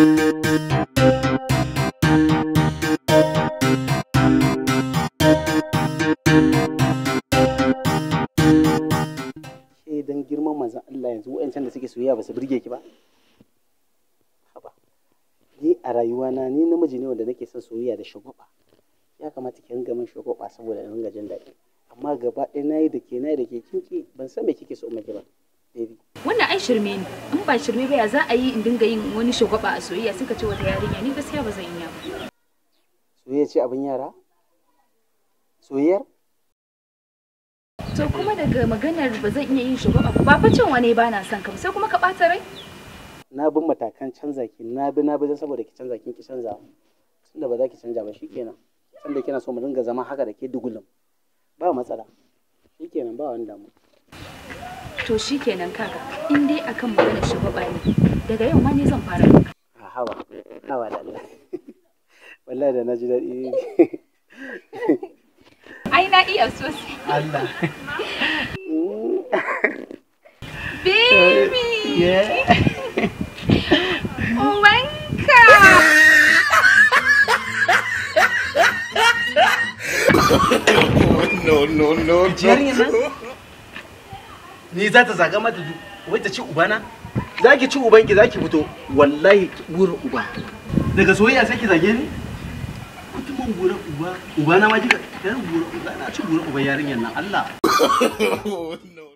Ke dan girman manzon Allah yanzu wa'ancan da suke soyayya ba su burge ki ba? Haba. Ni a rayuwana ni namiji ne wanda nake son soyayya da shagwaba. Ya kamata ki ringa min shagwaba saboda in ringa jin daɗi. Amma gaba ɗaya nayi da ke nayi da ke kinki ban san me kike so in miki ba. Baby. Wannan ai shirme ne. In ba shirme ba ya za a yi in dinga yin wani shagwaba a soyayya suka ce wata yarinya ni gaskiya ba zan iya ba. Soyayya ce abin yara? Soyayyar? To kuma daga maganar ba zan iya yin shagwaba ba fa cewa ne ba na son ka sai kuma ka ɓata rai? Na bi matakan canza ki na bi don saboda ki canza kin ki canza. Tunda ba za ki canza ba shikenan. Tunda kina so mu dinga zama haka da ke dugulum. Ba matsala. Shikenan ba wani damu. To shikenan kaga in dai akan maganar shagwaba ne daga yau ma ne zan fara maka. A hawa hawa da Allah. Wallahi da na ji daɗi. Ai na iya sosai. Allah. Baby. Yeah. Wanka. No, no, no, no. Yarinyar nan? Ni za ta zaga mata wai ta ci ubana? Za ki ci ubanki za ki fito wallahi burin uba. Daga soyayya sai ki zage ni? Mutumin burin uba, ubana ma kika, burin uba na ci burin uban yarinyar nan Allah. No.